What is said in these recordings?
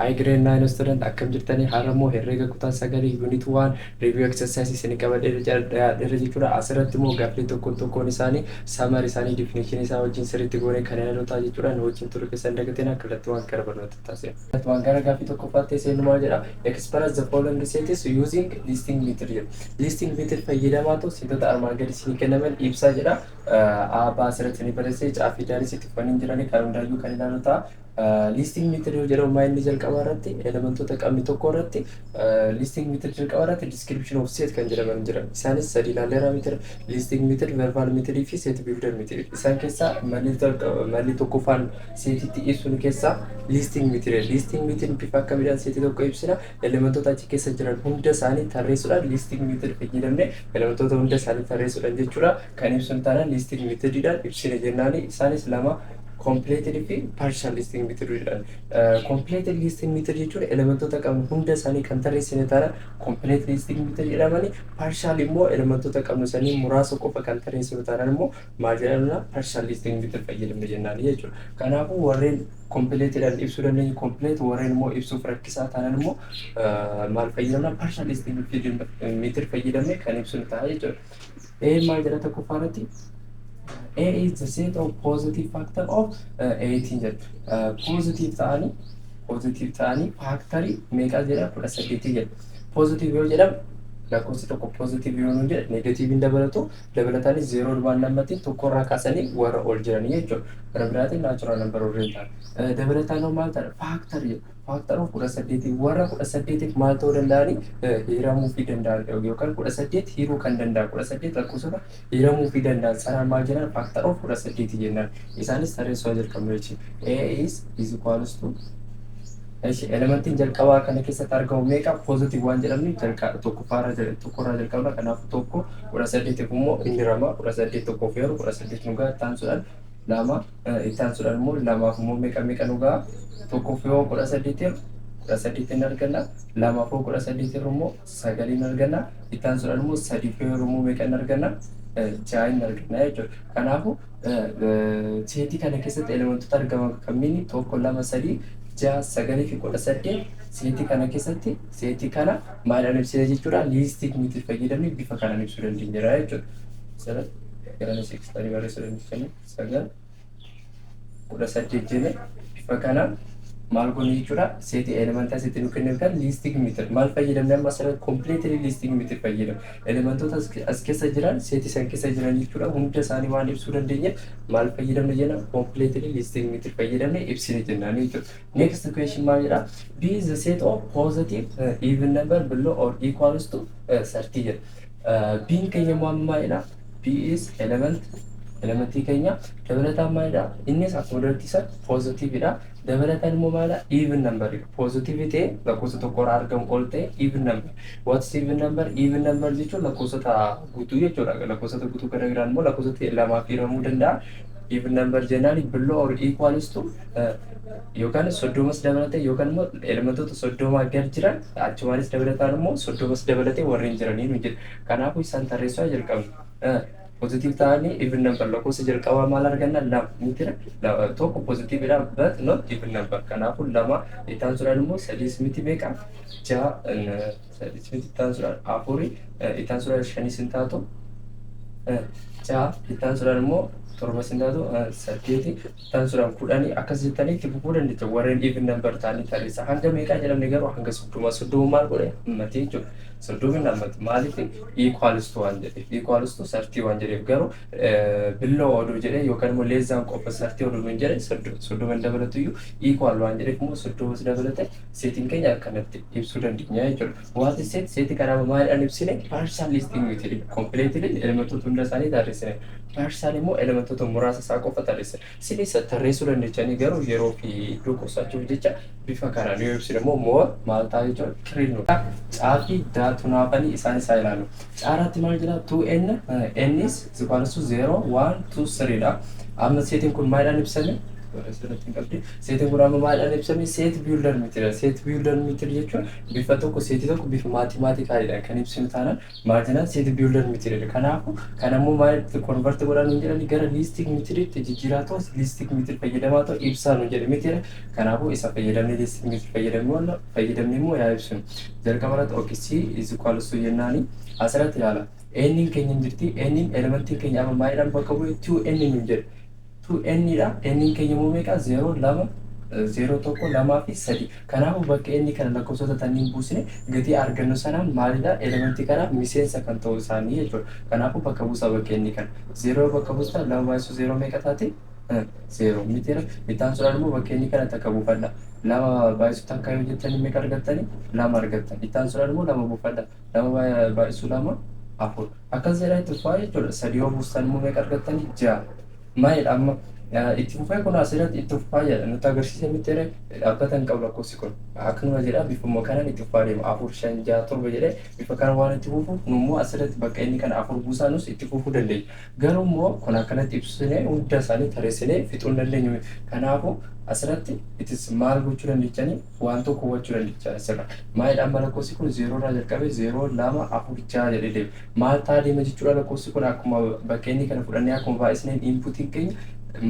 Hi, grade 9 student, akkam jirtanii? Har'a immoo herreega kutaa sagalii unit 1 review exercise isin qabadhee dhiyaadheera jechuudha. Asirratti immoo gaaffii tokkoon tokkoon isaanii summary isaanii, definition isaa wajjin sirriitti goonee kan ilaalu ta'a jechuudha. Nu wajjin ture keessan dagateen akka irratti waan gara barnoota taasise. Waan gara gaaffii tokkoffaatti seennu maal jedha? "Express the following sets using listing method" jedha. Listing method fayyadamaatu seetota armaan gadi isinii kennaman ibsaa jedha. A, B asirratti ni barreessee, caafii daanis itti fufanii jiranii kan hundaayyuu kan ilaalu ta'a. Listing method yoo jedhamu maa inni jalqaba irratti elementoota qabni tokko irratti listing method jalqaba irratti description of set kan jedhaman jiran. Isaanis sadi ilaalleera method: listing method, verbal method fi set builder method. Isaan keessaa malli tokkoffaan seetitti ibsuun keessaa listing method. Listing method bifa akkamiidhaan seetii tokko ibsina? Elementoota achi keessa jiran hunda isaanii tarreessuudhaan, listing method fayyadamne elementoota hunda isaanii tarreessuudhaan jechuudha. Kan ibsuun taanaan listing methodidhaan ibsina jennaani. Isaanis lama, completed fi partial listing method jedhan. Completed listing method jechuun elementoota qabnu hunda isaanii kan tarreessine taanaan complete listing method jedhamani. Partial immoo elementoota qabnu sanii muraasa qofa kan tarreessinu taanaan immoo maal jedhamna? Partial listing method fayyadamne jennaani jechuudha. Kanaafuu warreen completedhaan ibsuu dandeenyu complete, warreen immoo ibsuuf rakkisaa taanaan immoo maal fayyadamna? Partial listing method fayyadamne kan ibsinu ta'a jechuudha. Ee, maal jedha tokkoffaa irratti? A is the set of positive factor of 18 jedha. Positive ta'anii factorii meeqa jedha? 18 jedha. Positive yoo jedhamu, lakkoofsi tokko positive yoo nuun jedhe, negatiiviin dabalatu, dabalataanis zeeroo waan lammatiin tokkorraa kaasanii warra ol jiranii jechuudha. Gara biraatiin natural number warreen ta'an. Dabalataan hoo maal ta'an? Factor jedha. Factor of 18, warra 18f maal ta'uu danda'anii, hiramuu fi danda'an yookaan 18 hiruu kan danda'an, 18 lakkoofsota hiramuu fi danda'an sanaan maal jedhan? Factor of 18 jennaan. Isaanis tarreessuu jalqabnu jechuudha. A is equals to. Eshi, elementiin jalqabaa kana keessatti argamu meeqa? Positive waan jedhamni tokkoffaarra tokkorraa jalqabna. Kanaafuu tokko 18f immoo inni rama 18 tokkoof yeroo 18 nu gaha. Itti aansuudhaan lama, itti aansuudhaan immoo lamaaf immoo meeqa meeqa nu gaha? Tokkoof yoo 18 yeroo 18 hin arganna, lamaaf yoo 18 yeroo immoo sagalii hin arganna, itti aansuudhaan immoo sadiif yoo yeroo immoo meeqa hin arganna? Ja'a hin arganna jechuudha. Kanaafuu seetii kana keessatti elementoota argaman kamiini? Tokko, lama, sadii, ja'a, sagalii fi 18. Seetii kana keessatti seetii kana maaliidhaan ibsina jechuudha? Listing method fayyadamne bifa kanaan ibsuu dandeenya jechuudha. Asirratti gara siksitanii barreessuu dandeenya. Sagal, 18 jenne bifa kanaan maal goone jechuudha? Seetii elementaa asitti nu kenname kan listing method maal fayyadamne amma asirratti? Completely listing method fayyadamne elementoota as keessa jiran, seetii san keessa jiran jechuudha, hunda isaanii waan ibsuu dandeenyeef maal fayyadamne jenna? Completely listing method fayyadamne ibsine jennaan jechuudha. Next question maal jedha? B is the set of positive even number below or equals to 30 jedha. B'n keenya immoo amma maalidha? B is element, elementii keenya dabalataan maalidha? Innis akkuma duratti isa positiveidha. Dabalataan immoo maalidha? Even number. Positive ta'e, lakkoofsa tokkorraa argamu ol ta'e, even number. What's even number? Even number jechuun lakkoofsota guutuu jechuudha. Lakkoofsota guutuu gara biraan immoo lakkoofsota lamaaf hiramuu danda'a. Even number jennaan below or equals to yookaan 30s dabalatee yookaan immoo elementoota 30 gad jiran, achumaanis dabalataan immoo 30s dabalatee warreen jiranii nu jedha. Kanaafuu isaan tarreessuu jalqabna. Positive ta'anii even number, lakkoofsa jalqabaa maal arganna? Lama mitira. Tokko positiveidha but not even number. Kanaafuu lama, itti aansuudhaan immoo sadiis miti, meeqa? Ja'a, sadiis miti, itti aansuudhaan afuri, itti aansuudhaan shanis hin taatu, ja'a, itti aansuudhaan immoo torba sin taatu, saddeeti, itti aansuudhaan 10, akkas jettanii itti fufuu dandeessa. Warreen even number ta'anii tarreessa. Hanga meeqaa jedhamne garuu? Hanga 30. 30 maal godhe? Hammate jechuudha. 30 hammate. Maaliif? Equals to waan jedheef, equals to 30 waan jedheef. Garuu below oduu jedhee yookaan immoo less than qofa 30 oduu hin jedhe, 30 hin dabalatu iyyuu, equal waan jedheef immoo 30s dabalate. Seetiin keenya akkanatti ibsuu dandeenya jechuudha. Waati set seetii kanaaf maaliidhaan ibsine? Partial listing method. Completely elementoota hunda isaanii tarreessine. Partial immoo elementoota muraasa isaa qofa tarreessine. Isinis tarreessuu dandeechanii, garuu yeroo fi iddoo qusachuuf jecha bifa kanaan yoo ibsine immoo more maal ta'a jechuudha? Clear nu. Caafii daatu naafanii isaan isaa ilaalu. Caaraatti maal jedha? 2n n is equals to 0 1 2 3 dha. Amma seetiin kun maaliidhaan ibsame? Asirratti hin qabdi. Seetiin kun amma maaliidhaan ibsame? Set builder method. Set builder method jechuun bifa tokko, seetii tokko bifa mathematicaliidhaan kan ibsinu taanaan maal jennaan? Set builder method. Kanaafuu kan ammoo maalitti convert godhaa nuun jedhani? Gara listing methoditti jijjiiraa ta'u, listing method fayyadamaa ta'u ibsaa nuun jedhe miti? Kanaafuu isa fayyadamne, listing method fayyadamne immoo yaa ibsinu. Jalqaba irratti, okay, c is equals to jennaani asirratti ilaala. N keenya hin jirti. N elementiin keenya amma maaliidhaan bakka bu'e? 2n nuun jedhe. 2n dha. N keenya immoo meeqa? 0, 2, 0, 1, 2 fi 3. Kanaafuu bakka n kana lakkoofsota tanniin buusne, gatii argannu sanaan maalidha? Elementii kana miseensa kan ta'u isaanii jechuudha. Kanaafuu bakka buusaa, bakka n kana 0 bakka buusta, 2 baay'isu 0 meeqa taati? 0 mitiira? Itti aansuudhaan immoo bakka inni kana takka buufadha. 2 baay'isu takka yoo jettanii meeqa argattani? 2 argattan. Itti aansuudhaan immoo 2 buufadha. 2 baay'isu 2 4. Akkas jedhaa itti fufaa jechuudha. 3 yoo buustan immoo meeqa argattani? 6. Maalidha amma itti fufee kun asirratti itti fufaa jedha nutti agarsiisa miti? Dhaabbata hin qabu lakkoofsi kun, akkanuma jedha, bifuma kanaan itti fufaa deema, afur, shan, jaha, torba jedhee bifa kana waan itti fufuuf, nu immoo asirratti bakka inni kana afur buusaa nus itti fufuu dandeenya. Garuu immoo kun akkanatti ibsinee hunda isaanii tarreessinee fixuu hin dandeenyu. Kanaafuu asirratti itis maal gochuu dandeechanii? Waan tokko hubachuu dandeechaa asirra. Maalidha amma lakkoofsi kun zeeroo irraa jalqabee zeeroo, lama, afur, jaha jedhee deema. Maal ta'a deema jechuudha? Lakkoofsi kun akkuma bakka inni kana fudhannee akkuma baay'isneen inputiin keenya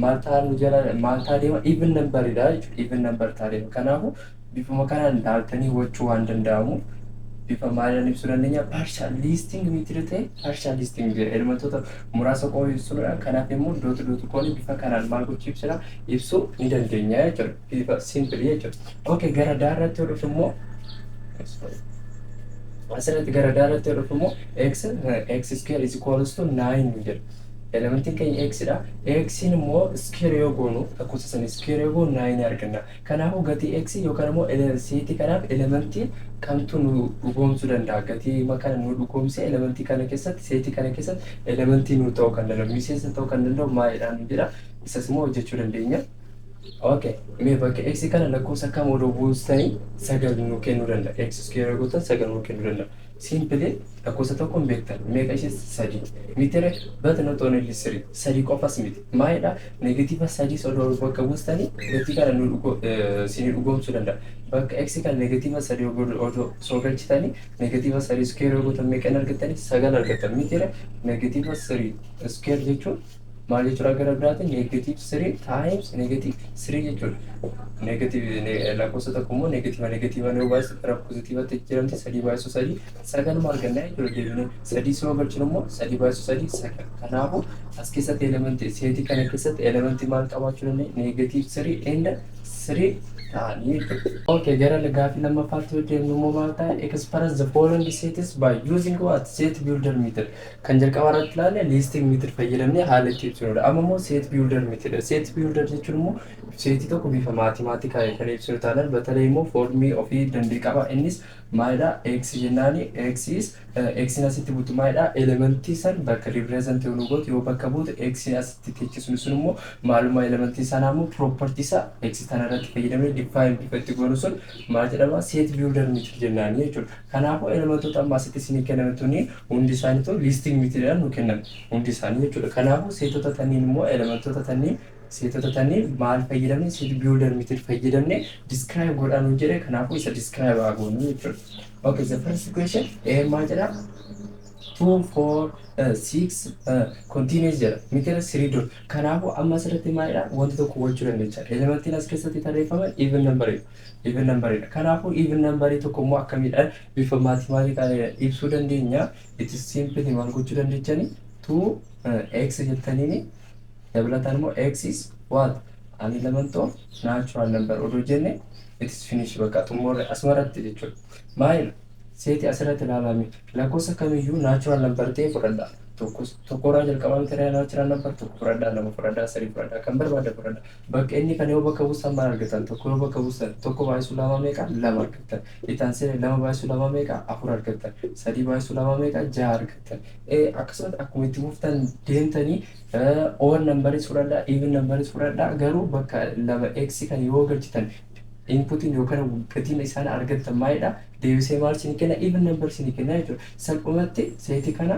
maal ta'a nu jala, maal ta'a deema? Even numberidha jechuudha. Even number ta'a deema. Kanaafuu bifuma kanaan laaltanii hubachuu waan danda'amuuf bifa maaliidhaan ibsuu dandeenya? Partial listing method ta'e, partial listing jedha, elementoota muraasa qofa ibsuudha. Kanaaf immoo dot dot kooni bifa kanaan maal gochuu ibsina, ibsuu ni dandeenya jechuudha, bifa simple jechuudha. Okay, gara daarratti yoo dhufu immoo, asirratti gara daarratti yoo dhufu immoo x square is equals to 9 jedha. Elementiin keenya x dha. X immoo square yoo goonu, lakkoofsa sana square yoo goonu 9 arganna. Kanaafuu gatii x yookaan immoo seetii kanaaf elementiin kamtu nu dhugoomsuu danda'a? Gatii kana nu dhugoomsee elementii kana keessatti, seetii kana keessatti elementii nu ta'uu kan danda'u, miseensa ta'uu kan danda'u maalidhaan jedha. Isas immoo hojjechuu dandeenya. Okay, mee bakka x kana lakkoofsa kam odoo buustanii 9 nu kennuu danda'a? X square yoo gootan 9 nu kennuu danda'a. Simply lakkoofsa tokko hin beektan, meeqa ishee? Sadi mitire? But not only three, sadi qofas miti. Maalidha? Negative 3 odoo bakka buustanii gatii kana nu dhugo sinii dhugoomsuu danda'a. Bakka x kana negative 3 odoo soo galchitanii, negative 3 square yoo gootan meeqa argattanii? 9 argattan mitire? Negative 3 square jechuun maal jechuudha? Gara biraatiin negative 3 times negative 3 jechuudha. Negative lakkoofsa tokko immoo negative negative yoo baay'isu gara positiveatti jijjiiramti. Sadii baay'isu sadii sagaluma arganna jechuudha. Deebinee sadii soo galchinu immoo sadii baay'isu sadii sagal. Kanaafuu as keessatti elementii, seetii kana keessatti elementii maal qabaachuu dandeenya? Negative 3 and 3 ta'anii jechuudha. Okay, gara gaaffii lammaffaatti yoo deemnu immoo maal ta'a? Express the following sets by using what? Set builder method. Kan jalqaba irratti ilaalle listing method fayyadamnee haala itti ibsinudha. Amma immoo set builder method. Set builder jechuun immoo seetii tokko bifa mathematical kan ibsinu taanaan, በተለይ immoo foormii ofii danda'e qaba. Innis maalidha? X jennaani, X is X asitti buutu maalidha? Elementii san bakka represent yoo nu gootu, yoo bakka buutu, X asitti teechisnu sun immoo maalummaa elementii sanaa immoo property isaa X tana irratti fayyadamnee define bifa itti goonu sun maal jedhama? Set builder method jennaani jechuudha. Kanaafuu elementoota amma asitti isinii kennaman tuni hundi isaaniitu listing methodhaan nu kennan hundi isaanii jechuudha. Kanaafuu seetota tanniin immoo elementoota tanniin, seetota tanniin maal fayyadamne? Set builder method fayyadamne describe godhaa nuun jedhe. Kanaafuu isa describe haa goonu jechuudha. Okay, the first question A maal jedha? 2, 4, 6 continuous jedha. Mitira 3 dot. Kanaafuu amma asirratti maalidha? Wanti tokko hubachuu dandeecha. Elementiin as keessatti tarreeffaman even number, even numberidha. Kanaafuu even numberii tokko immoo akkamiidhaan bifa mathematical ibsuu dandeenya? It is simply maal gochuu dandeechani? 2 x jettaniini, dabalataan immoo x is what? An element of natural number odoo jenne, it is finish, bakka xumurre asumarratti jechuudha. Maal seeti asirratti ilaalame? Lakkoofsa kamiyyuu natural number ta'e fudhadha. Tokko tokkorraa jalqabaa miti natural number? Tokko fudhadhaa, lama fudhadhaa, sadii fudhadhaa, kan barbaade fudhadhaa. Bakka inni kana yoo bakka buusan maal argatan? Tokko yoo bakka buusan, tokko baay'isuu lama meeqa? Lama argattan. Itti aansee lama baay'isuu lama meeqa? Afur argattan. Sadii baay'isuu lama meeqa? Jaha argattan. Akkasumas akkuma itti fuftan deemtanii odd numberis fudhadhaa, even numberis fudhadhaa, garuu bakka lama x kan yoo galchitan inputiin yookaan gatiin isaan argattan maalidha? Deebisee maal isinii kenna? Even number isinii kenna jechuudha. Salphumatti seetii kana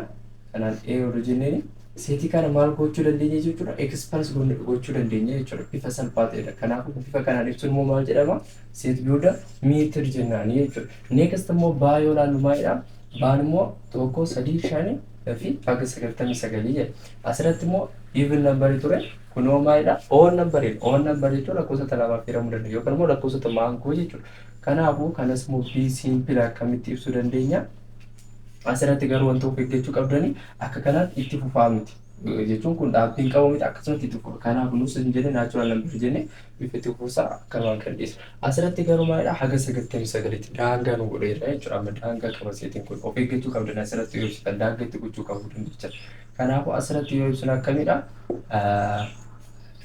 kanaan A odoo jenneeni Setii kana maal gochuu dandeenya jechuudha? Express gochuu dandeenya jechuudha. Bifa salphaa ta'edha. Kanaafuu bifa kanaan ibsuun immoo maal jedhama? Set builder method jennaani jechuudha. Next immoo baa yoo ilaallu maalidha? Baan immoo tokko, sadii, shani fi haga 99 jedha. Asirratti immoo even number ture. Kunoo maalidha? Odd number. Odd number jechuun lakkoofsota lamaaf hiramuu danda'u yookaan immoo lakkoofsota maangoo jechuudha. Kanaafuu kanas immoo be simple akkamitti ibsuu dandeenya? Asirratti garuu wanta of eeggachuu qabdanii akka kanaatti itti fufaa miti. Jechuun kun dhaabbiin qabu miti, akkasumatti itti fufa. Kanaaf nus hin jenne, natural number jenne bifa itti fufuusaa akkanumaan kan dhiyeessu. Asirratti garuu maalidha? Haga 99tti daangaa nu godheera jechuudha. Amma daangaa qaba seetiin kun, of eeggachuu qabdan asirratti yoo ibsitan daangaa itti gochuu qabu dandecha. Kanaafuu asirratti yoo ibsinu akkamidha?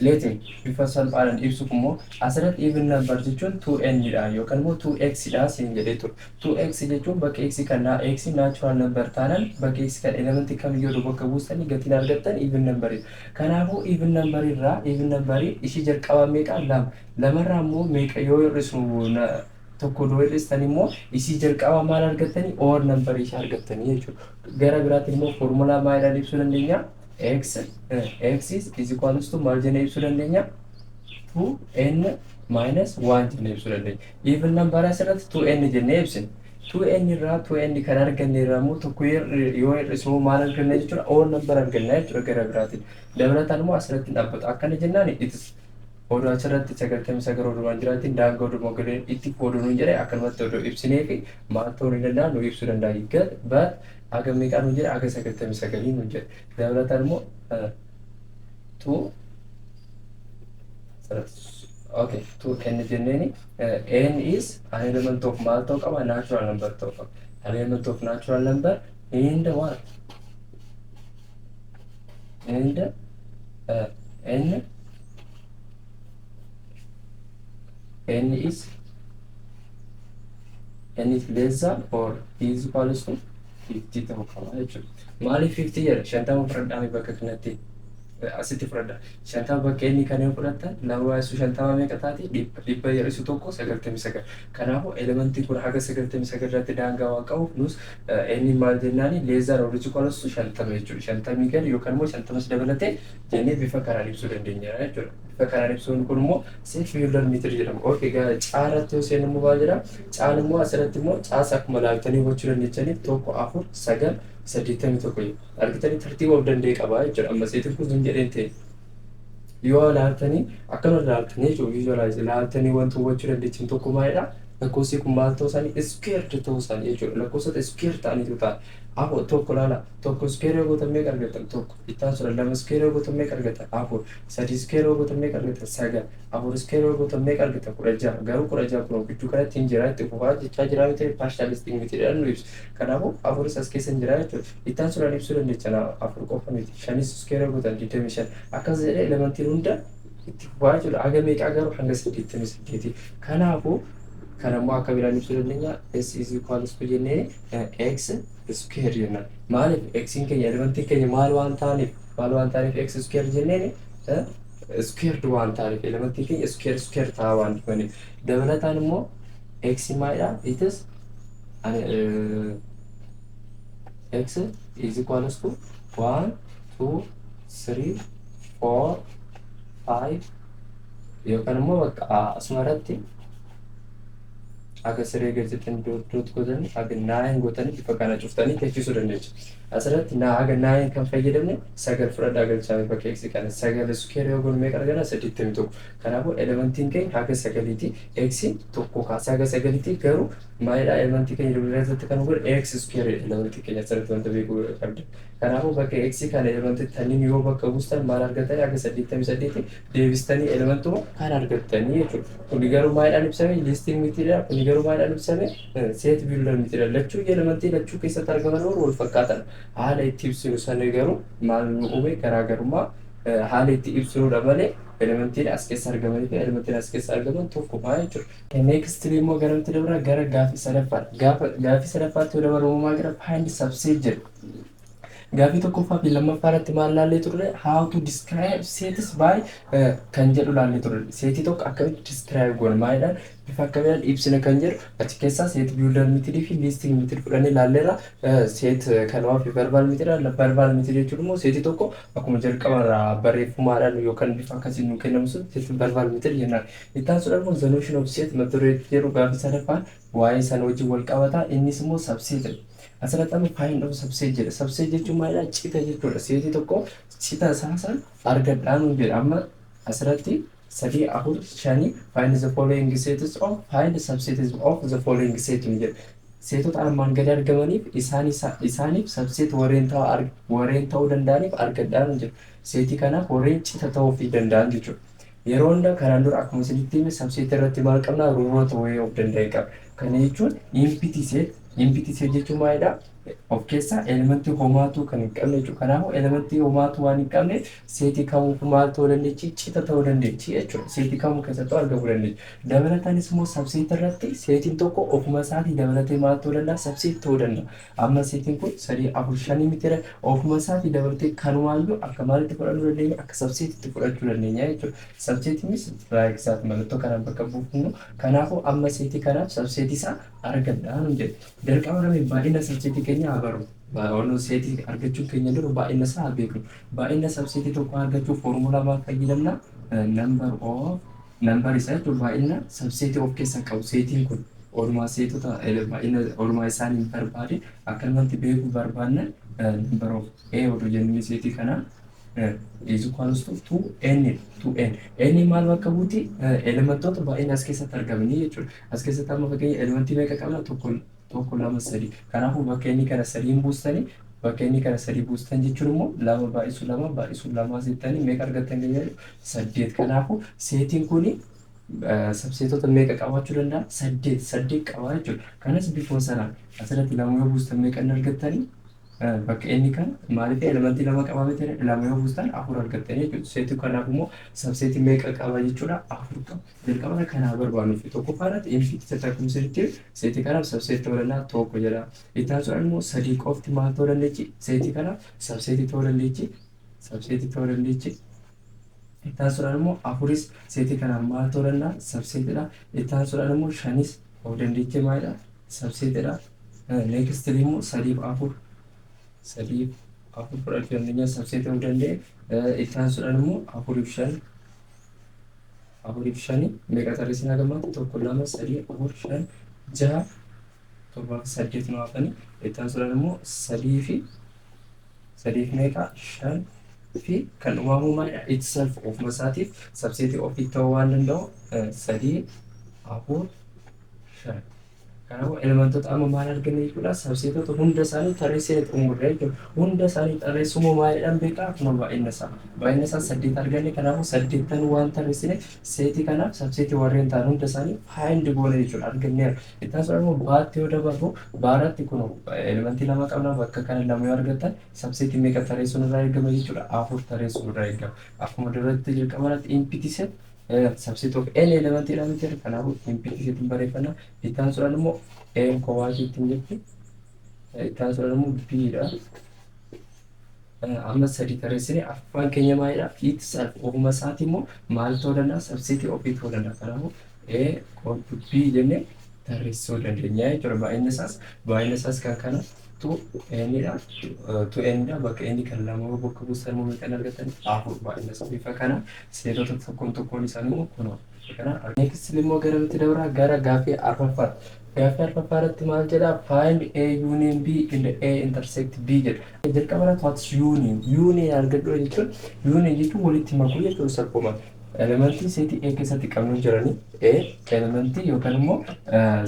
Leetiin bifa salphaadhaan ibsuuf immoo asirratti even number jechuun 2n dha yookaan immoo 2x dha siin jedhee ture. 2x jechuun bakka x kan x natural number taanaan bakka x kan element kamiyyuu bakka buustanii gatiin argattan even number. Kanaafuu even number irraa even number ishii jalqabaa meeqa? Lama. Lamarraa immoo meeqa yoo hir'isnu? Tokko yoo hir'istan immoo isii jalqabaa maal argattanii? Odd number ishee argattanii jechuudha. Gara biraatiin immoo foormulaa maaliidhaan ibsuu dandeenya? X is equals to maal jennee ibsuu dandeenya? 2n minus 1 jennee ibsuu dandeenya. Even number asirratti 2n jennee ibsine. 2n irraa, 2n kan arganne irraa immoo tokko yoo hir'isnu maal arganna jechuudha? Odd number arganna jechuudha gara biraatiin. Dabalataan immoo asirratti hin dhaabbatu. Akkana jennaan itis oduu asirratti 99 odumaan jiraatiin daangaa oduma galee itti qooduu nuun jedhe, akkanumatti oduu ibsinee fi maal ta'uu ni danda'a, nu ibsuu danda'a. But haga meeqaa nuun jedhe? Haga 99 nuun jedhe. Dabalataan immoo two, okay, two n jenneeni n is an element of maal ta'uu qaba? Natural number ta'uu qaba. An element of natural number and what? And n is less than or is equals to 50 ta'uu qaba jechuudha. Maaliif 50 jedha? 50 fudhadhaa, bakka kanatti asitti fudhadha. 50 bakka inni kan yoo fudhattan, lama baay'isu 50 meeqa taati? 100. 100 hir'isu tokko 99. Kanaafuu elementiin kun haga 99 irratti daangaa waan qabuuf nus inni maal jennaani? Less than or equals to 50 jechuudha. 50 gadi yookaan immoo 50s dabalatee jennee bifa kanaan ibsuu dandeenya jechuudha. Bifa kanaan ibsuun kun immoo set builder method jedhama. Okay, gara caaratti yoo seenu immoo maal jedha? Caan immoo asirratti immoo caasa akkuma laaltanii hubachuu dandeechaniif tokko, afur, sagal, 81 jedhu. Argitanii, tartiiba of danda'e qaba jechuudha. Amma seetiin kun sun jedheen ta'e. Yoo laaltanii, akkanuma laaltanii jechuudha, visualize laaltanii wanti hubachuu dandeechan tokko maalidha? Lakkoofsi kun maal ta'uu isaanii? Squared ta'uu isaanii jechuudha. Lakkoofsota square ta'aniitu ta'a. Afur, tokko laala, tokko square yoo gootan meeqa argattan? Tokko. Ittaan sura lama square yoo gootan meeqa argattan? Afur. Sadi square yoo gootan meeqa argattan? Sagal. Afur square yoo gootan meeqa argattan? 16. Garuu 16 kun gidduu kanatti hin jira, itti fufaa jechaa jira miti, partial listing miti jedhan nu ibsu. Kanaafuu afuris as keessa hin jira jechuudha. Ittaan suraan ibsuu dandeecha, afur qofa miti. Shanis square yoo gootan 25. Akkas jedhee elementiin hunda itti fufaa jechuudha. Haga meeqaa garuu? Hanga 88. Kanaafuu kan ammoo akka biraan ibsuu dandeenya, s is equals to jennee x square jenna. Maaliif? X'n keenya, elementiin keenya maal waan ta'aniif x square jenneen? Squared waan ta'aniif, elementiin keenya square square ta'aa waan dhufaniif. Dabalataan immoo x maalidha? It is x is equals to 1, 2, 3, 4, 5 yookaan immoo bakka asuma irratti akka siree galchitan dot dot gootanii haga nine gootanii bifa kana cuftanii teessisuu dandeessu. Asirratti naa haga nine kan fayyadamne, sagal fudhadhaa galchaa bakka x kana, sagal square yoo goone meeqa argana? 81. Kanaafuu elementiin keenya haga sagaliiti. X tokko kaasee haga sagaliiti, garuu maalidha elementii keenya irratti kan godhe? X square elementii keenya asirratti wanta beekuu qabda. Kanaafuu bakka x kana elementii tanniin yoo bakka buustan maal argatanii? Haga 88 deebistanii elementuma kan argattanii jechuudha. Kuni garuu maalidhaan ibsame? Listing methodidha. Kuni garuu maalidhaan ibsame? Set builder methodidha. Lachuu elementii lachuu keessatti argaman wal fakkaatan. Haala itti ibsinu sana garuu maal nu uume? Garaagarummaa haala itti ibsinudha malee elementiin as keessa argamanii fi elementiin as keessa argaman tokkuma jechuudha. Next immoo garamitti dabra? Gara gaafii sadaffaadha. Gaafa gaaffii sadaffaatti yoo dabarru maal jira? Find subset jedhu. Gaaffii tokkoffaa fi lammaffaa irratti maal laallee turre? How to describe sets by kan jedhu laallee turre. Seetii tokko akkamitti describe goona? Maalidhaan? Bifa akkamiidhaan ibsina kan jedhu achi keessaa set builder methodii fi listing method fudhannee ilaalleerra. Set kanumaa fi verbal methodidha. Verbal method jechuun immoo seetii tokko akkuma jalqabarraa barreeffumaadhaan yookaan bifa akkasiin nu kennamu sun set verbal method jennaan. Itti aansuudhaan immoo the notion of set mata duree jedhu gaaffii sadaffaan waa'ee sana wajjin wal qabata. Innis immoo subset. Asirratti amma find of subset jedha. Subset jechuun maalidha? Cita jechuudha. Seetii tokko cita isaa san argadhaa nuun jedha. Amma asirratti sadii, afur, shanii, find the following sets of, find subsets of the following set nuun jedha. Seetota armaan gadi argamaniif isaaniif subset warreen ta'uu danda'aniif argadhaa nuun jedha. Seetii kanaaf warreen cita ta'uu danda'an jechuudha. Yeroo hunda kanaan dura akkuma isinitti hime, subset irratti maal qabna? Ruleoota wayii of danda'e qaba. Kana jechuun empty set. Empty set jechuun maalidha? Of keessaa elementii homaatu kan hin qabne jechuudha. Kanaafuu elementii homaatu waan hin qabneef seetii kamuu maal ta'uu dandeechi? Cita ta'uu dandeechi jechuudha. Seetii kamuu keessattuu argamuu dandeechi. Dabalataanis immoo subset irratti seetiin tokko ofuma isaatii dabalatee maal ta'uu danda'a? Subset ta'uu danda'a. Amma seetiin kun sadii, afur, shanii miti, ofuma isaatii dabalatee kanumaayyuu akka maalitti fudhachuu dandeenya? Akka subsetitti fudhachuu dandeenya jechuudha. Subsetiinis like isaati mallattoo kanaan bakka buufnu. Kanaafuu amma seetii kanaaf subsetii isaa argadhaa nuun jedhe. Jalqaba irra baay'ina subsetii keenya haa barru. Baay'ina seetii argachuu keenya dura baay'ina isaa haa beeknu. Baay'ina subsetii tokko argachuuf foormulaa maal fayyadamna? Number of, number isaa jechuun baay'ina subsetii of keessaa qabu seetiin kun oolmaa seetota baay'ina oolmaa isaanii barbaade akkanumatti beekuu barbaanna, number of A oduu jennee seetii kana is equals to 2n. 2n, n maal bakka buuti? Elementoota baay'ina as keessatti argamanii jechuudha. As keessatti amma fakkeenya elementii meeqa qabna? Tokko, tokko, lama, sadi. Kanaafuu bakka inni kana sadiin buustanii, bakka inni kana sadii buustan jechuun immoo lama baay'isu lama baay'isu lama jettanii meeqa argattan jedhu? Saddeet. Kanaafuu seetiin kuni subsetota meeqa qabaachuu danda'a? Saddeet, saddeet qabaa jechuudha. Kanas bifuma sanaan asirratti lama yoo buustan meeqa inni argattanii? Bakka inni kan maaliif elementii lama qabaa miti? Lama yoo buustan afur argattanii jechuudha. Seetii kanaaf immoo subsetii meeqa qaba jechuudha? Afur qaba. Jalqaba kanaa barbaannuuf tokkoffaa irratti empty set akkuma sirriitti seetii kanaaf subset ta'uu danda'a, tokko jedha. Itti aansuudhaan immoo sadii qofti maal ta'uu dandeechi? Seetii kanaaf subsetii ta'uu dandeechi. Subsetii ta'uu dandeechi. Itti aansuudhaan immoo afuris seetii kanaaf maal ta'uu danda'a? Subsetiidha. Itti aansuudhaan immoo shanis of dandeechee maalidha? Subsetiidha. Next immoo sadiif afur, sadiif afur fudhachuu dandeenya, subset ta'uu danda'e. Itti aansuudhaan immoo afuriif shan, afuriif shani meeqa tarreessinaa gammaatti? Tokko, lama, sadii, afur, shan, jaha, torbaaf saddeet nu hafanii. Itti aansuudhaan immoo sadii fi sadiif meeqa? Shan fi kan uumamu maalidha? Itself ofuma isaatiif subsetii ofii ta'uu waan danda'u, sadii, afur, shan. Kanaafuu elementoota amma maal arganne jechuudha? Subsetota hunda isaanii tarreessine xumurre jechuudha. Hunda isaanii tarreessuu maalidhaan beekaa? Akkuma baay'ina isaa. Baay'ina isaa saddeet arganne. Kanaafuu saddeettan waan tarreessine seetii kanaaf subsetii warreen ta'an hunda isaanii find goone jechuudha, arganneera. Itti aansuudhaan immoo baatti yoo dabarru, baaratti kun elementii lama qabna. Bakka kana lama yoo argattan subsetii meeqa tarreessuun irraa eegama jechuudha? Afur tarreessuun irraa eegama. Akkuma duratti jalqaba irratti empty set subset of n elementiidha miti? Kanaafuu empty setiin barreeffanna. Itti aansuudhaan immoo a kophaatti ittiin jetti. Itti aansuudhaan immoo b dha. Amma sadii tarreessine. Afaan keenya maalidha? Itself ofuma isaati immoo maal ta'uu danda'a? Subsetii ofii ta'uu danda'a. Kanaafuu a qoodu b jennee tarreessuu dandeenya jechuudha. Baay'inni isaas kan kana 2n dha. 2n dha. Bakka inni kan lama bakka buusan immoo meeqan argatan? Afur. Baay'inni isaa bifa kana seetota tokkoon tokkoon isaanii immoo kunoo kana. Next immoo gara miti dabraa, gara gaaffii arfaffaatti. Gaaffii arfaffaa irratti maal jedha? Find A union B and A intersect B jedha. Jalqaba irratti what's union? Union argadhu jechuun, union jechuun walitti makuu jechuudha salphuma. Elementii seetii A keessatti qabnu jiranii, A elementii yookaan immoo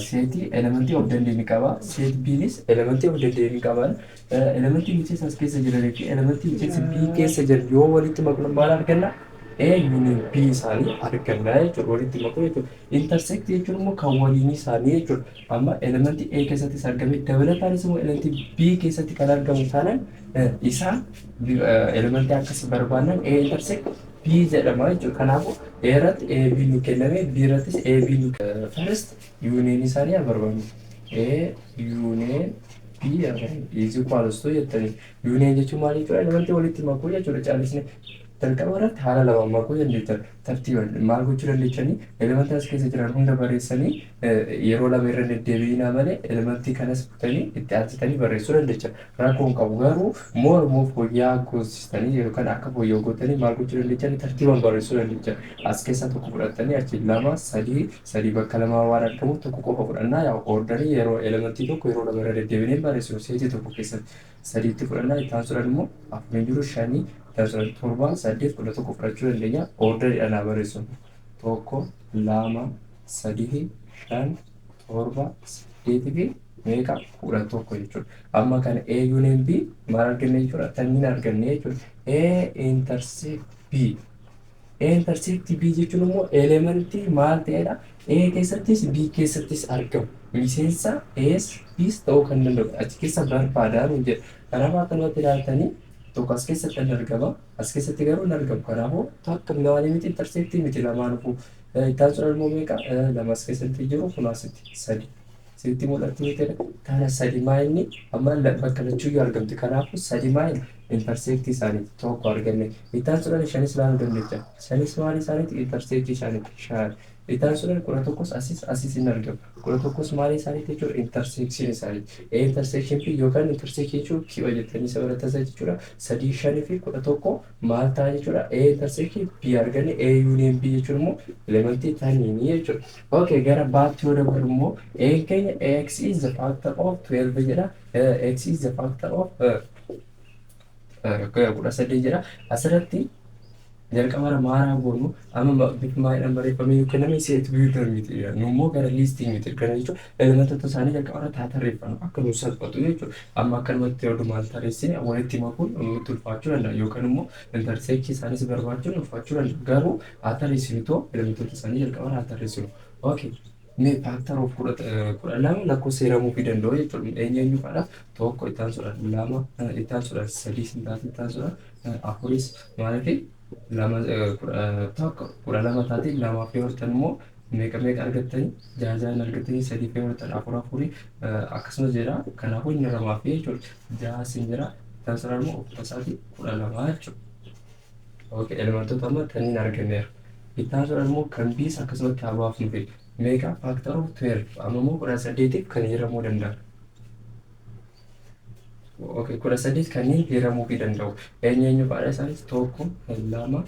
seetii elementii of danda'e ni qaba. Set B'nis elementii of danda'e ni qaba. Elementii miseensa as keessa jiranii fi elementii miseensa B keessa jiran yoo walitti maknu maal arganna? A union B isaanii arganna jechuudha, walitti makuu jechuudha. Intersect jechuun immoo kan waliin isaanii jechuudha. Amma elementii A keessattis argame, dabalataanis immoo elementii B keessatti kan argamu taanaan isaan elementii akkasii barbaannan A intersect B jedhama jechuudha. Kanaafuu A irratti A B nu kenname, B irrattis A B nu. First union isaanii haa barbaannu. A union B is equals to jettanii. Union jechuun maal jechuudha? Elementii walitti makuu jechuudha caallisne. Jalqaba irratti haala lamaan makuu dandeettan. Tartiiban maal gochuu dandeechanii? Elementii as keessa jiran hunda barreessanii, yeroo lama irra deddeebi'inaa malee, elementii kanas butanii itti aansitanii barreessuu dandeechan. Rakkoo hin qabu, garuu immoo fooyya'aa goosistanii yookaan akka fooyya'u gootanii maal gochuu dandeechanii? Tartiiban barreessuu dandeechan. As keessaa tokko fudhattanii, achi lama, sadii, sadii bakka lamaa waan argamu tokko qofa fudhannaa. Yaa orderii yeroo elementii tokko yeroo lama irra deddeebinee barreessinu seetii tokko keessatti sadiitti fudhannaa, itti aansuudhaan immoo afuriin jiru, shanii, itti aansuudhaan torba, saddeet, 11 fudhachuu dandeenya. Orderiidhaan haa barreessinu. Tokko, lama, sadii, shan, torba, saddeetii fi meeqa? 11 jechuudha. Amma kana A union B maal arganne jechuudha? Tanniin arganne jechuudha. A intersect B. A intersect B jechuun immoo elementii maal ta'edha? A keessattis B keessattis argamu. Miseensa A's B's ta'uu kan danda'u. Achi keessa barbaadaa nuun jedha. Kanaaf akkanumatti ilaaltanii tokko as keessatti hin argama. As keessatti garuu hin argamu. Kanaafuu takka maalii miti? Intersectii miti lamaanufuu. Itti aansuudhaan immoo meeqa? Lama as keessatti jiru, kun asitti sadi. Sitti mul'atti miti? Kana sadi maa inni amma bakka lachuuyyuu argamti. Kanaafuu sadi maa inni intersectii isaaniiti, tokko arganne. Itti aansuudhaan shanis ilaaluu dandeecha. Shanis maal isaaniiti? Intersectii isaaniiti, shan. Itti aansuudhaan 11s asis asis hin argamu. 11s maal isaaniiti jechuudha? Intersection isaaniiti. A intersection B yookaan intersection jechuun kiba jettanii isa barattan jechuudha. Sadii, shanii fi 11 maal ta'a jechuudha? A intersection B arganne. A union B jechuun immoo elementii taniini jechuudha. Okay, gara baatti yoo dabarru immoo A keenya x is the factor of 12 jedha. X is the factor of 18 jedha. Asirratti jalqabara maaraa goonu? Amma bifa maaliidhaan barreeffamee yoo kenname set builder miti. Nu immoo gara listii miti. Kana jechuun elementoota isaanii jalqabara taa tarreeffannu akka nu salphatu jechuudha. Amma akkanumatti odumaan tarreessine walitti makuun nutti ulfaachuu danda'a, yookaan immoo intersection isaanis barbaachuun ulfaachuu danda'a. Garuu haa tarreessinu too, elementoota isaanii jalqabara haa tarreessinu. Okay. Mee factor of 12 lakkoofsa hiramuu fi danda'u jechuudha. Eenyu eenyu fa'aadha? Tokko, itti aansuudhaan lama, itti aansuudhaan sadii sin taate, itti aansuudhaan afuris. Maaliif lama tokko 12 taate? Lamaaf yoo hortan immoo meeqa meeqa argattanii? Jaha jahan argattanii. Sadii yoo hortan afur afurii, akkasumas jedha. Kanaafuu inni lamaaf jechuudha. Jaha sin jira, itti aansuudhaan immoo ofuma isaatii 12 jechuudha. Okay, elementoota amma tanniin arganneera. Itti aansuudhaan immoo kan biis akkasumatti haa baafnu fi meeqa factor of 12? Amma immoo 18f kan hiramuu danda'a. Okay, 18 kanneen hiramuu fi danda'u. Eenyu eenyu fa'aadha isaanis? Tokko, lama,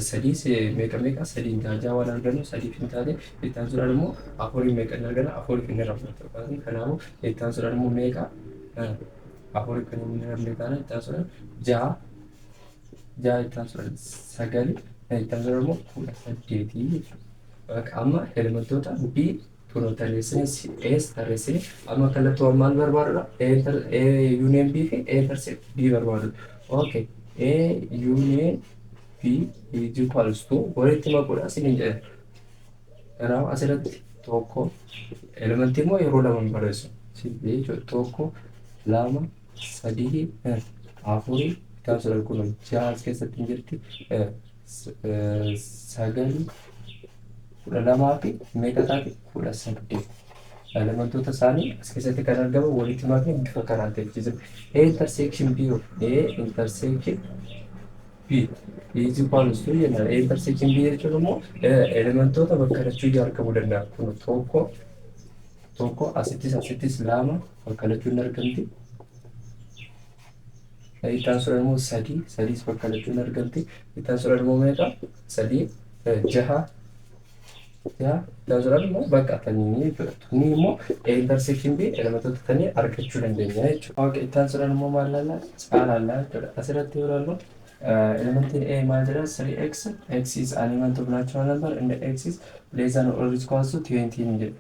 sadii, meeqa meeqa? Sadiin jaha jaha waan argannu sadiif hin taane. Itti aansuudhaan immoo afurii meeqa hin arganna? Afuriif hin hiramne. Kanaafuu itti aansuudhaan immoo meeqa? Afuriif kan hin hiramne taane. Itti aansuudhaan jaha, jaha, itti aansuudhaan sagali, itti aansuudhaan immoo 18 jechuudha. Amma elementoota B kunoo tarreessine, S tarreessine. Amma kallattuu maal barbaadudha? A union B fi A intersect B barbaadudha. Okay. A union B is equals to walitti makuudha isiniin jedhe. Kanaaf asirratti tokko, elementii immoo yeroo lama hin barreessu. Jechuudha. Tokko, lama, sadii, afurii, itti aansuudhaan kun jaha as keessatti hin jirti. Sagal, 12 fi meeqa taate? 18. Elementoota isaanii as keessatti kan argaman walitti makne bifa kanaan teechisa. A intersection B, A intersection B is equals to jenna. A intersection B jechuun immoo elementoota bakka lachuu argamuu danda'a. Kun tokko, tokko asittis asittis, lama bakka lachuu hin argamti. Itti aansuudhaan immoo sadii, sadiis bakka lachuu hin argamti. Itti aansuudhaan immoo meeqa? Sadii, jaha, jaha, itti aansuudhaan immoo bakka tanii jechuudha. Tanii immoo A intersection B elementoota tanii argachuu dandeenya jechuudha. Okay, itti aansuudhaan immoo maal laalla? Caalaallaa jechuudha. Asirratti yoo ilaallu elementiin A maal jedha? 3x, x is an element of natural number and x is less than or equals to 20 ni jedha.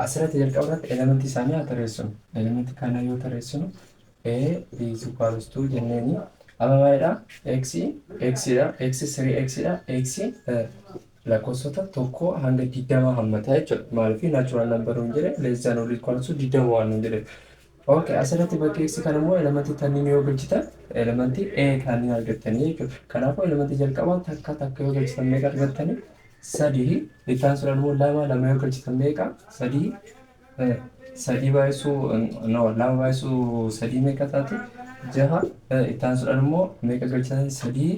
Asirratti jalqaba irratti elementii isaanii haa tarreessinu. Elementii kana yoo tarreessinu A is equals to jenneeni. Amma maalidha? X, x dha. X 3x dha. X lakkoofsota 1 hanga 20 hammata jechuudha. Maaliif? Natural number hin jedhe, less than or equals to 20 waan hin jedhe. Okay, asirratti bakka x kan immoo elementii tanniin yoo galchitan elementii A kanneen argattanii jechuudha. Kanaafuu elementii jalqabaa takka takka yoo galchitan meeqa argattanii? Sadii. Itti aansuudhaan immoo lama lama yoo galchitan meeqa? Sadii. Sadii baay'isuu, no, lama baay'isuu sadii meeqa taate? Jaha. Itti aansuudhaan immoo meeqa galchitan? Sadii.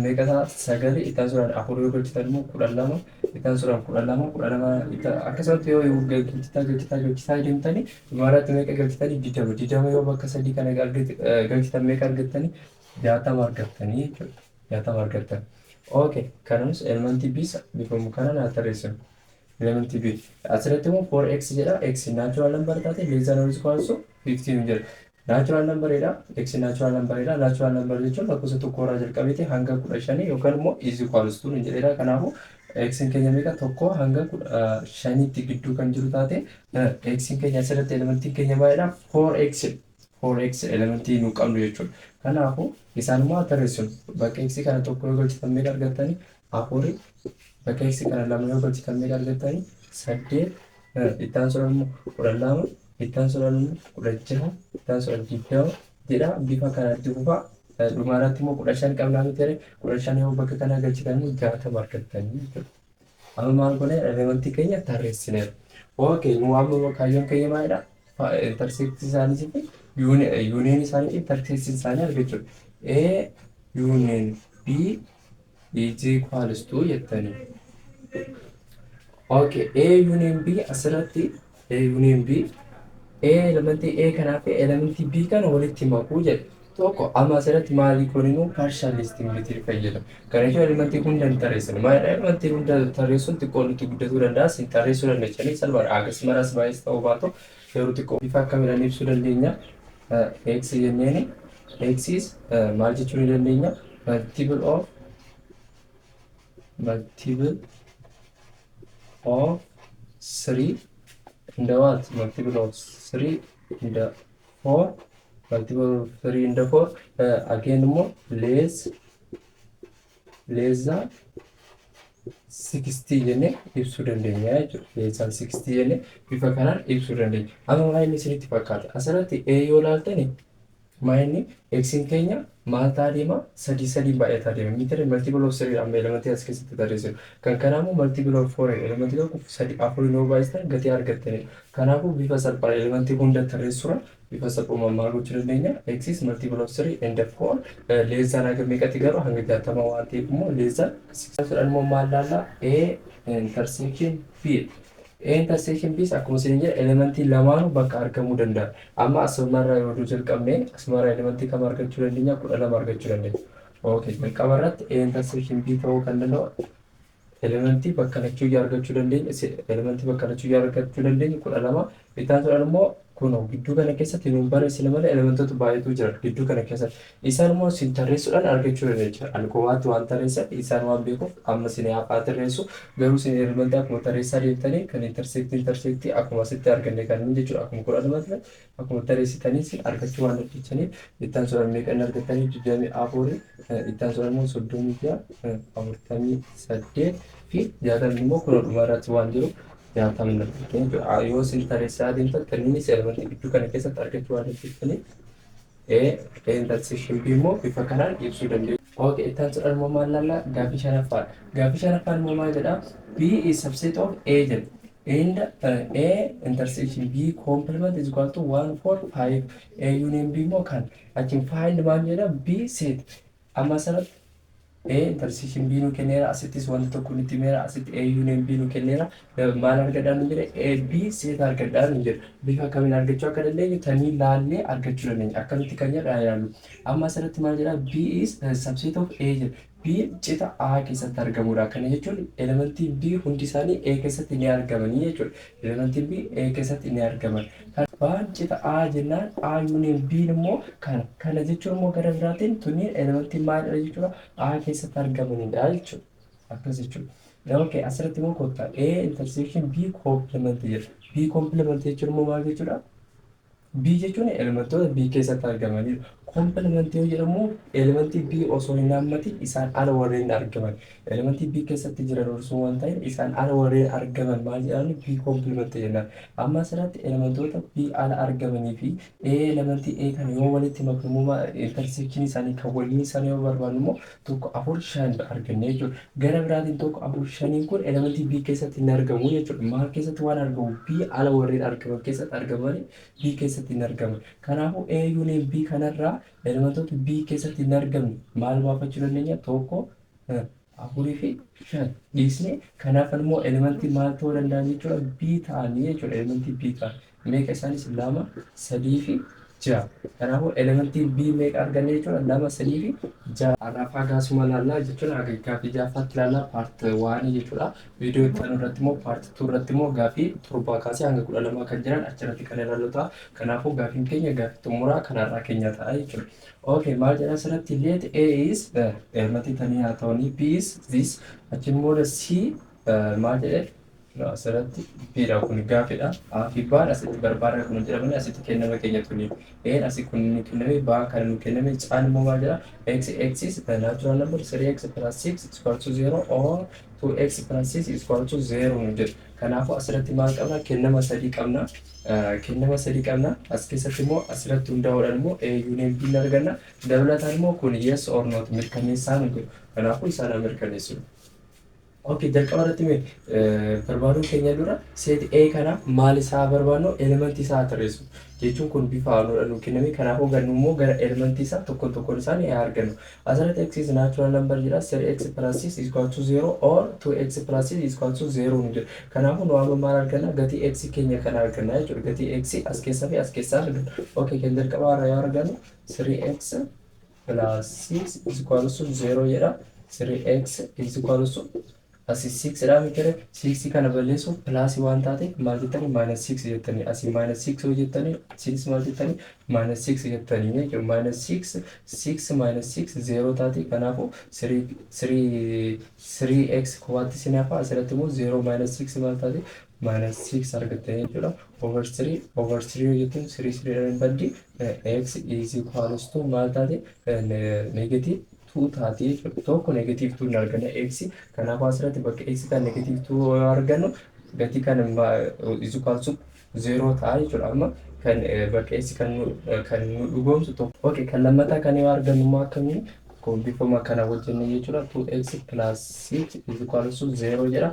Meeqa ta'a? Sagali. Itti aansuudhaan afur yoo galchitan immoo 12. Itti aansuudhaan 12, 12 akkasumatti yoo galchitaa galchitaa galchitaa deemtanii dhumarratti meeqa galchitanii? 20. 20 yoo bakka sadii kana galchitan meeqa argattanii? 60 argattanii jechuudha. 60 argattan. Okay, kanumas elementii B bifuma kanaan haa tarreessinu. Elementii B. Asirratti immoo 4x jedha. X natural number taate less than or equal to 15 jedha. Natural number dha. X natural number dha. Natural number jechuun lakkoofsa tokko irraa jalqabeeti hanga 15 yookaan immoo is equals to jedheera. Kanaafuu x keenya meeqa? Tokko hanga 15tti gidduu kan jiru taate, x keenya asirratti elementiin keenya maalidha? 4x. 4x elementii nu qabnu jechuudha. Kanaafuu isaan immoo haa tarreessinu. Bakka x kana tokko yoo galchitan meeqa argattanii? Afuri. Bakka x kana lama yoo galchitan meeqa argattanii? Saddeet. Itti aansuudhaan immoo 12. Itti aansuudhaan immoo 16. Itti aansuudhaan 20 jedha, bifa kanatti fufaa. Dhumarratti immoo 15 qabnaa miti? 15 yoo bakka kana galchitan immoo 60 argattanii jechuudha. Amma maal goone? Elementii keenya tarreessineera. Okay, nu amma kaayyoon keenya maalidha? Intersect isaanii fi union isaanii fi intersection isaanii argachuudha. A union B is equals to jettanii. Okay, A union B, asirratti A union B, A elementii A kanaa fi elementii B kana walitti makuu jedhe. Tokko amma asirratti maalii kunimmoo partial listing method fayyadamu. Kana jechuun elementii hunda hin tarreessinu. Maalidha? Elementii hunda tarreessuun xiqqoo nutti guddatuu danda'a. Isin tarreessuu dandeessanii salphaadha. Agas maras baay'ees ta'uu baatu yeroo xiqqoo bifa akkamiidhaan ibsuu dandeenya? X jenneeni, X is maal jechuu ni dandeenya? Multiple of 3 in the what? Multiple of 3 in the 4, multiple of 3 in the 4, again immoo less than 60 jennee ibsuu dandeenya jechuudha. Less than 60 jennee bifa kanaan ibsuu dandeenya. Amma maal inni isinitti fakkaata? Asirratti A yoo ilaaltani, maal inni X'n keenya maal ta'a deema? Sadii sadiin baay'ataa deema. Meetira multiple of 3 amma elementii as keessatti tarreessinu. Kan kanaa immoo multiple of 4, elementii tokko sadii afur yoo baay'istan gatii argattanidha. Kanaafuu bifa salphaan elementii hunda tarreessuudha. Bifa salphumaan maal gochuu dandeenya? X is multiple of 3 and 4 less than haga meeqatti garuu? Hanga 60 waan ta'eef immoo less than 60 immoo maal laalla? A intersection B. A intersection B akkuma isin jedhe elementii lamaanuu bakka argamuu danda'a. Amma asumarraa yoo jalqabne, asumarraa elementii kam argachuu dandeenya? 12 argachuu dandeenya. Okay, jalqaba irratti A intersection B ta'uu kan danda'u elementii bakka lachuu argachuu dandeenya. Elementii bakka lachuu argachuu dandeenya 12. Itti aansuudhaan immoo kunoo gidduu kana keessatti nuun barreessine malee elementoota baay'eetu jira gidduu kana keessatti. Isaan immoo isin tarreessuudhaan argachuu dandeenya. Ani kophaatti waan tarreessan isaan waan beekuuf amma isin hafaa tarreessu, garuu isin elementii akkuma tarreessaa deemtanii kan intersectii akkuma asitti arganne kan jechuudha. Akkuma 12 akkuma tarreessitanii isin argachuu waan dandeessaniif, itti aansuudhaan meeqa inni argattanii? 24. Itti aansuudhaan immoo 36, 48 fi 60 immoo kunoo dhumarratti waan jiru 60 jechuudha. Yoo isin tarreessaa adeemtan kanneenis elementii gidduu kana keessatti argachuu waan dandeessaniif, A intersection B immoo bifa kanaan ibsuu dandeessu. Okay, itti aansuudhaan immoo maal laalla? Gaaffii shanaffaadha. Gaaffii shanaffaan immoo maal jedhaa? B is subset of A jedha. And A intersection B complement is equal to 1, 4, 5. A union B immoo kan achiin find maal jedha? B set. Amma asirratti A intersection B nu kenneera, asittis wanti tokko nutti himeera, asitti A union B nu kenneera. Maal argadhaa nu jedhe? A B set argadhaa nu jedhe. Bifa kamiin argachuu akka dandeenyu tanii laallee argachuu dandeenya. Akkamitti kan jedhu ilaallu. Amma asirratti maal jedha? B is subset of A jedha. B cita A keessatti argamudha. Kana jechuun elementiin B hundi isaanii A keessatti ni argamanii jechuudha. Elementiin B A keessatti ni argaman. Baan cita A jennaan, A union B immoo kana. Kana jechuun immoo gara biraatiin tuni elementiin maalidha jechuudha? A keessatti argamanidha jechuudha. Akkas jechuudha. Okay, asirratti immoo kottaa A intersection B complement jedha. B complement jechuun immoo maal jechuudha? B jechuun elementoota B keessatti argamanidha. Complement yoo jedhamu elementii B osoo hin hammatin isaan ala warreen argaman. Elementii B keessatti jiran osoo waan ta'in isaan ala warreen argaman maal jedhamu? B complement jennaan. Amma asirratti elementoota B ala argamanii fi A elementii A kana yoo walitti maknu immoo intersection isaanii kan waliin isaanii yoo barbaannu immoo tokko, afur, shan arganne jechuudha. Gara biraatiin tokko, afur, shaniin kun elementii B keessatti hin argamu jechuudha. Maal keessatti waan argamu? B ala warreen argaman keessatti argaman, B keessatti hin argaman. Kanaafuu A union B kanarraa Elementoota B keessatti hin argamne maal baafachuu dandeenya? Tokko, afurii fi shan dhiisne. Kanaaf immoo elementii maal ta'uu danda'an jechuudha? B ta'anii jechuudha. Elementii B ta'an meeqa isaanis? Lama, sadii fi ja'a. Kanaafuu elementiin B meeqa arganne jechuudha? Lama, sadii fi ja'a. Har'aaf hagaasuma laallaa jechuudha. Haga gaaffii ja'affaatti ilaallaa, part one jechuudha. Viidiyoo itti aanu irratti immoo, part two irratti immoo, gaaffii 7 kaasee hanga 12 kan jiran achirratti kan ilaallu ta'a. Kanaafuu gaaffiin keenya gaaffii xumuraa kan har'aa keenya ta'a jechuudha. Okay, maal jedha asirratti? Let A is elementii tanii haa ta'anii, B is this, achiin booda C maal jedhee asirratti? B dha, kun gaaffiidha. A fi B'n asitti barbaada kun jedhamanii asitti kennama keenya tuni. A'n asi kun nu kenname, B'n kan nu kenname, C'n immoo maal jedha? X x is the natural number, 3x plus 6 is equal to 0 or 2x plus 6 is equal to 0 nu jedhu. Kanaafuu asirratti maal qabna? Kennama sadii qabna. Kennama sadii qabna. As keessatti immoo asirratti hundaa'uudhaan immoo A union B arganna. Dabalataan immoo kun yes or not mirkaneessaa nu jedhu. Kanaafuu isaan mirkaneessinu. Okay, jalqaba irratti mee barbaaduu keenya dura set A kana maal isaa barbaadnu? Elementii isaa tarreessu. Jechuun kun bifa haaluudhaan nu kenname. Kanaafuu gannu immoo gara elementii isaa tokkoon tokkoon isaanii haa argannu. Asirratti x is natural number jedha. 3x plus 6 is equal to 0 or 2x plus 6 is equal to 0 nu jedha. Kanaafuu nu amma maal arganna? Gatii x keenya kana arganna jechuudha. Gatii x as keessaa fi as keessaa arganna. Okay, kan jalqabaa irraa yoo argannu 3x plus 6 is equal to 0 jedha. 3x is equal to asii 6 dha miti? 6 kana balleessuuf plusii waan taateef maal jettanii? Minus 6 jettanii. Asii minus 6 yoo jettanii, 6 maal jettanii? Minus 6 jettanii jechuudha. Minus 6, 6 minus 6 0 taati. Kanaafuu 3 3 3x kophaatti isin hafa. Asirratti immoo 0 minus 6 maal taati? Minus 6 argattanii jechuudha. Over 3 over 3 yoo jettan 3 3 dhaan baddi. X is equals to maal taate? Negative 2 taati jechuudha. Tokko negative 2 hin arganna x. Kanaafuu asirratti bakka x kan negative 2 yoo argannu gatii kan is equals to 0 ta'a jechuudha. Amma kan bakka x kan nu dhugoomsu tokko. Okay, kan lammataa kan yoo argannu immoo akkamiin? Kun bifuma kana wajjin jechuudha. 2x plus 6 is equals to 0 jedha.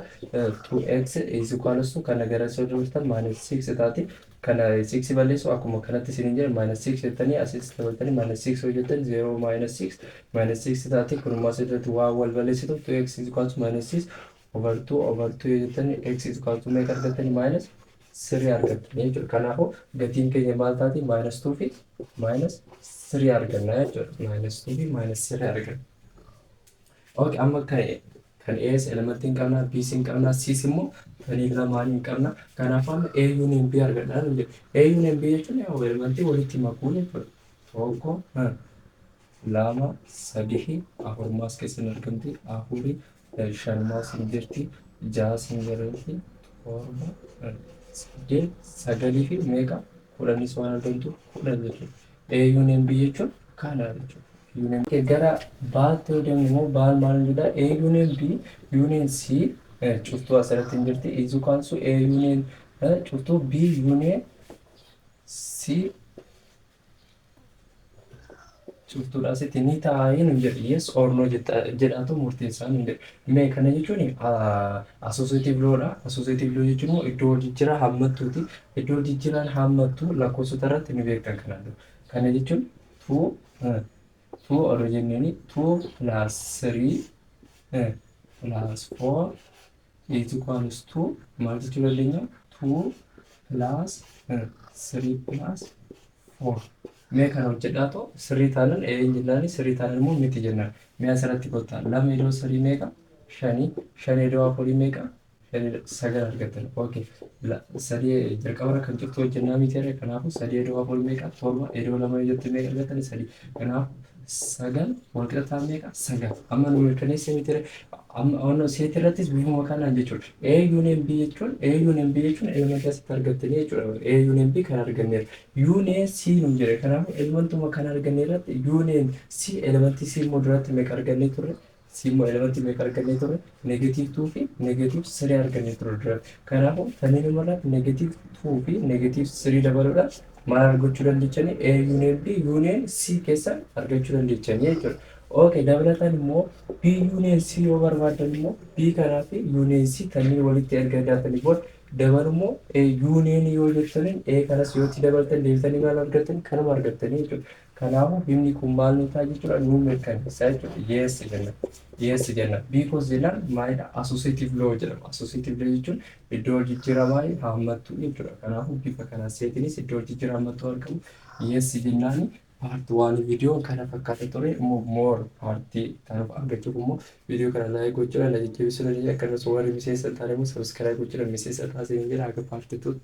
2x is equals to kana gara isa dabartan minus 6 taati. Kana 6 balleessu akkuma kanatti isin jedhe minus 6 jettanii, asis dabaltanii minus 6 yoo jettan 0 minus 6 minus 6 taati. Kun immoo asirratti waa wal balleessitu. 2x is equals to minus 6 over 2 over 2 yoo jettanii, x is equals to meeqa argattanii? Minus 3 argattanii jechuudha. Kanaafuu gatiin keenya maal taati? Minus 2 fi minus 3 arganna jechuudha. Minus 2 fi minus 3 arganna. Okay, amma kan A's elementii hin qabna, B's hin qabna, C's immoo tanii lamaan hin qabna. Kanaafuu amma A union B argadha nu jedhu. A union B jechuun yaa elementii walitti makuu jechuudha. Tokko, lama, sadii, afur maas keessa hin argamti, afurii, shan maas hin jirti, ja'as hin jirti, torba, saddeet, sagalii fi meeqa? 10s waan argamtu, 10 jechuudha. A union B jechuun kana jechuudha. Union gara baatti yoo deemnu immoo baan maal jedha? A union B union C cuftuu asirratti hin jirti is equals to A union cuftuu B union C cuftuudha asitti ni taa'ee nu jedhu. Yes or no jedhaatu murteessaa nu jedhu. Mee kana jechuun associative law dha. Associative law jechuun immoo iddoo wal jijjiiraa hammattuuti. Iddoo wal jijjiiraan hammattuu lakkoofsota irratti ni beektan kanaan dura. Kana jechuun 2 2 odoo jenneeni 2 plus 3 plus 4 is equals to maal jechuu dandeenya? 2 plus 3 plus 4. Mee kana hojjedhaa ta'u, sirrii taanaan ee jennaani, sirrii taanaan immoo miti jennaan. Mee asirratti kottaa. Lama iddoo sadii meeqa? Shanii. Shan iddoo afurii meeqa? Sagal argattan. Okay. Sadii jalqabarra kan cuftu hojjennaa miti? Kanaafuu sadii iddoo afur meeqa? Torba. Iddoo lama jette meeqa argattan? Sadii. Kanaafuu sagal walqixa meeqa? Sagal. Amma nu mirkaneessee miti? Amma ono set irrattis bifuma kanaan jechuudha. A union B jechuun, A union B jechuun elementii asitti argattanii jechuudha. A union B kan arganneerra. Union C nu jedhe. Kanaafuu elementuma kan arganne irratti union C, elementii C immoo duratti meeqa argannee turre? C immoo elementii meeqa argannee turre? Negative 2 fi negative 3 argannee turre duratti. Kanaafuu kanneen irratti negative 2 fi negative 3 dabaluudhaan maal argachuu dandeechanii? A union B union C keessa argachuu dandeechanii jechuudha. Okay, dabalataan immoo B union C yoo barbaaddan immoo B kanaa fi union C kanneen walitti erga daatanii booda dabalu immoo A union yoo jettaniin A kanas yoo itti dabaltan deebitanii maal argattan? Kanuma argattanii jechuudha. Kanaafuu himni kun maal nu ta'a jechuudha? Nu mirkaneessa jechuudha. Yes jenna. Yes jenna. Because jennaan maalidha? Associative law jedhama. Associative law jechuun iddoo wal jijjiiramaa haammattuu jechuudha. Kanaafuu bifa kanaan setiinis iddoo wal jijjiiraa haammattuu argamu. Yes jennaani part one viidiyoo kana fakkaata ture. Immoo more part kanaaf argachuuf immoo viidiyoo kana like gochuudhaan na jajjabeessuu dandeenya. Akkasumas warri miseensa hin taane immoo subscribe gochuudhaan miseensa taasisanii jira. Haga part two.